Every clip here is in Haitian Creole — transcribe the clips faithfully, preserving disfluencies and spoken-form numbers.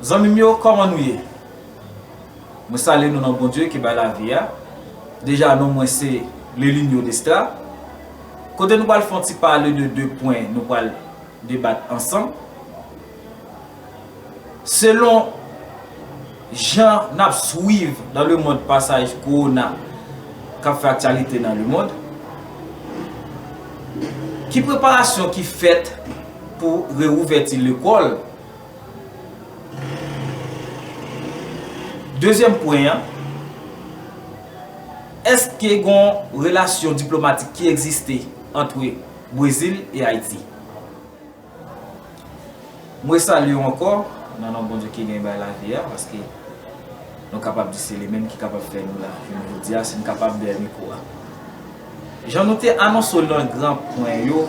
Zanmi m yo, kòman nou ye? Mwen salye nou nan Bondye ki bay lavi a. Deja, non mwen se Lelinho Destra. Kote nou pral fè yon ti pale de de pwen nou pral debat ansanm. Selon jan n ap swiv dans le monde pasaj kowona k ap fè aktyalite nan lemond, ki preparasyon ki fèt pou reouvèti lekòl? Dezyèm pwen an, èske gon relasyon diplomatik ki egziste ant Brezil e Ayiti? Mwen salye w ankò nan non Bondye ki gen bay lavi a, paske nou kapab di se li menm ki kapab fè nou la jounen jodi a, si n kapab dèyè mikwo a. Jan nou te anonse w nan gran pwen yo,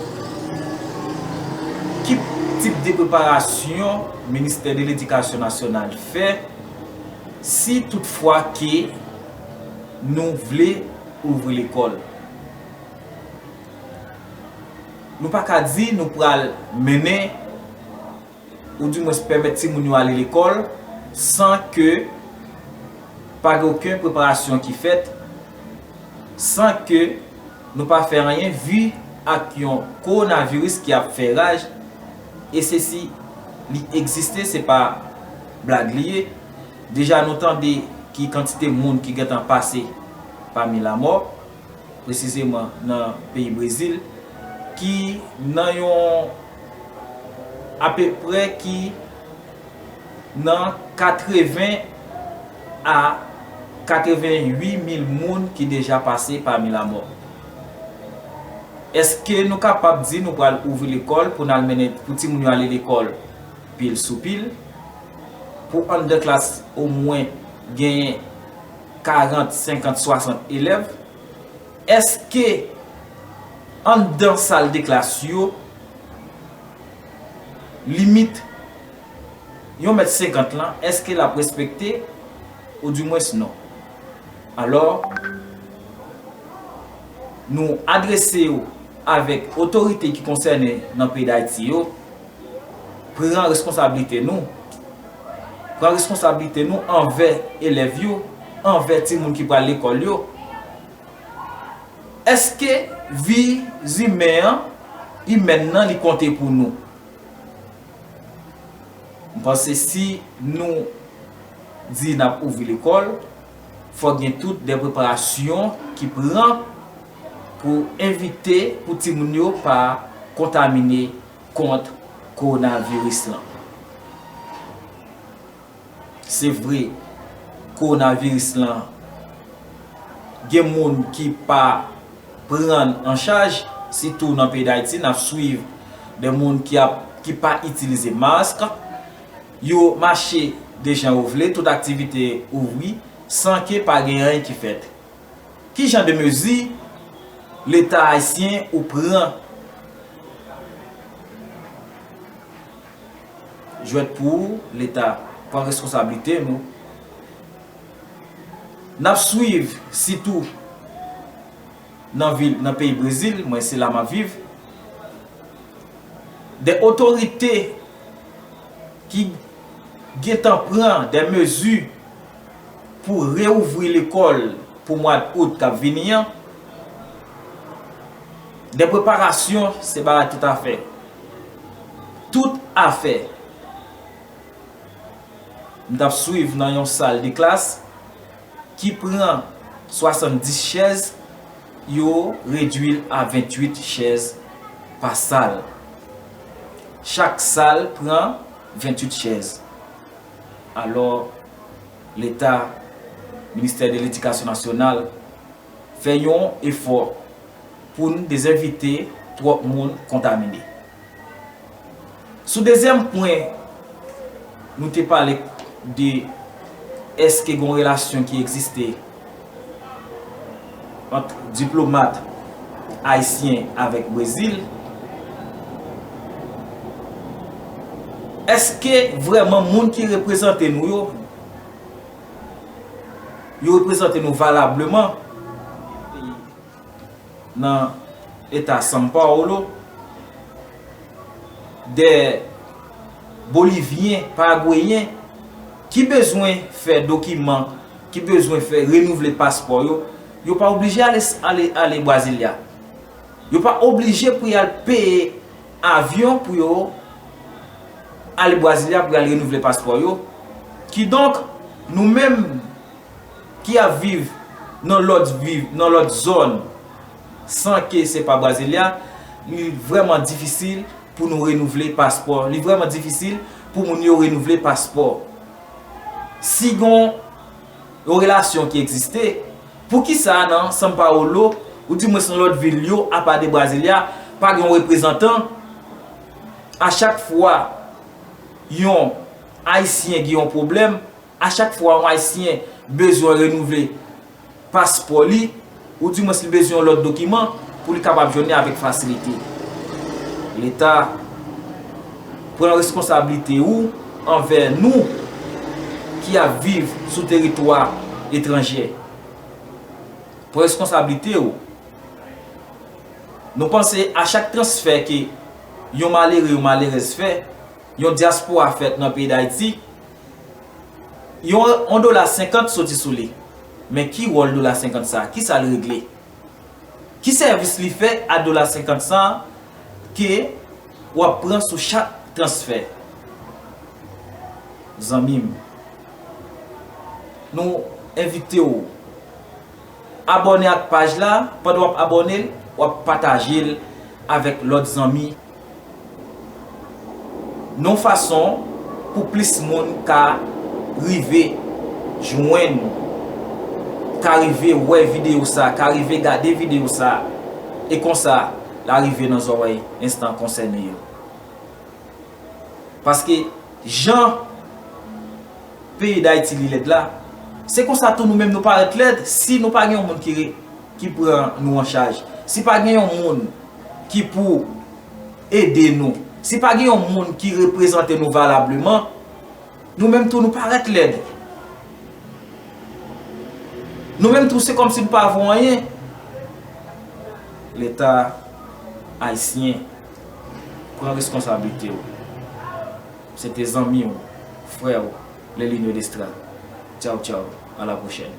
ki tip de preparasyon Ministè de Ledikasyon Nasyonal fè si toutfwa ke nou vle ouvri lekòl? Nou pa ka di nou pral mennen oudimwens pèmèt timoun yo ale lekòl san ke pa gen okenn preparasyon ki fèt, san ke nou pa fè anyen, vi ak yon kowonaviris ki ap fè raj, e se si li egziste, se pa blag li ye. Deja nou tande ki kantite moun ki gentan pase pami lamò, presizeman nan peyi Brezil, ki nan yon apeprè ki nan katreven a katreven uit mil moun ki deja pase pami lamò. Èske nou kapab di nou pral ouvri lekòl pou n al mennen, pou timoun yo ale lekòl pil sou pil, pou anndan klas omwen genyen karant, senkant, swasant elèv? Èske anndan sal de klas yo, limit yon mèt senkant lan, èske l ap respekte? Oudimwens non. Alò, nou adrese yo avèk otorite ki konsène nan peyi Dayiti yo, pran responsablite nou. Pran responsablite nou anvè elèv yo, anvè timoun ki pral lekòl yo. Èske vi imen an, imèn nan, li konte pou nou? M panse si nou di n ap ouvri lekòl, fòk gen tout de preparasyon ki pran pou evite pou timoun yo pa kontamine kont kowonaviris lan. Se vre, kowonaviris lan, gen moun ki pa pran an chaj, sitou nan peyi Dayiti, n ap swiv de moun ki ap, ki pa itilize mask, yo mache de jan yo vle, tout aktivite ouvri, san ke pa gen anyen ki fèt. Ki jan de mezi Leta ayisyen ou pran? Jwèt pou ou, Leta, pran responsablite nou. N ap swiv, sitou nan vil, nan peyi Brezil, mwen se la m ap viv, de otorite ki gentan pran de mezi pou reouvri lekòl pou mwa out k ap vini an. De preparasyon, se bagay tout afè. Tout afè. M t ap swiv nan yon sal de klas ki pran swasanndis chèz, yo redui l a venntuit chèz pa sal. Chak sal pran venntuit chèz. Alò, Leta, Ministè de Ledikasyon Nasyonal, fè yon efò pou n dezevite twòp moun kontamine. Sou dezyèm pwen, nou te pale de èske gen yon relasyon ki egziste ant diplomat ayisyen avèk Brezil. Èske vrèman moun ki reprezante nou yo, yo reprezante nou valableman? Nan eta São Paulo, de Bolivyen, Paragweyen, ki bezwen fè dokiman, ki bezwen fè renouvle paspò yo, yo pa oblije ale, ale, ale Brasilia. Yo pa oblije pou y al peye avyon pou yo ale Brasilia pou y al renouvle paspò yo. Kidonk, nou menm ki ap viv nan lòt viv, nan lòt zòn, san ke se pa Brasilia, li vrèman difisil pou nou renouvle paspò. Li vrèman difisil pou moun yo renouvle paspò. Si gon yon relasyon ki egziste, poukisa nan São Paulo, ou dimwens nan lòt vil yo, apa de Brasilia, pa gen yon reprezantan? A chak fwa yon Ayisyen gen yon pwoblèm, a chak fwa yon Ayisyen bezwen renouvle paspò li, ou dimwens li bezwen yon lòt dokiman pou li kapab jwenn li avèk fasilite. Leta, pran reskonsablite ou anvè nou ki ap viv sou teritwa etranjè. Pran reskonsablite ou. Nou panse a chak transfè ke yon malere, yon malerèz fè, yon dyaspora fèt nan peyi Dayiti, yon, yon dola senkant soti sou li. Men ki wòl dola senkant sa? Kisa l regle? Ki sèvis li fè a dola senkant sa ke w ap pran sou chak transfè? Zanmi m, nou envite w abòne ak paj la. Pandan w ap abòne l, w ap pataje l avèk lòt zanmi. Yon fason pou plis moun ka rive jwenn, ka rive wè videyo sa, ka rive gade videyo sa, e konsa l a rive nan zòrèy enstan konsène yo. Paske jan peyi Dayiti li lèd la, se konsa tou nou menm nou parèt lèd si nou pa gen yon moun ki re-, ki pran nou an chaj. Si pa gen yon moun ki pou ede nou, si pa gen yon moun ki reprezante nou valableman, nou menm tou nou parèt lèd. Nou menm tou se kòmsi nou pa vo anyen. Leta ayisyen, pran reskonsablite w. Se te zanmi w, frè w, Lelinho Destra. Tchaw, tchaw, à la prochaine.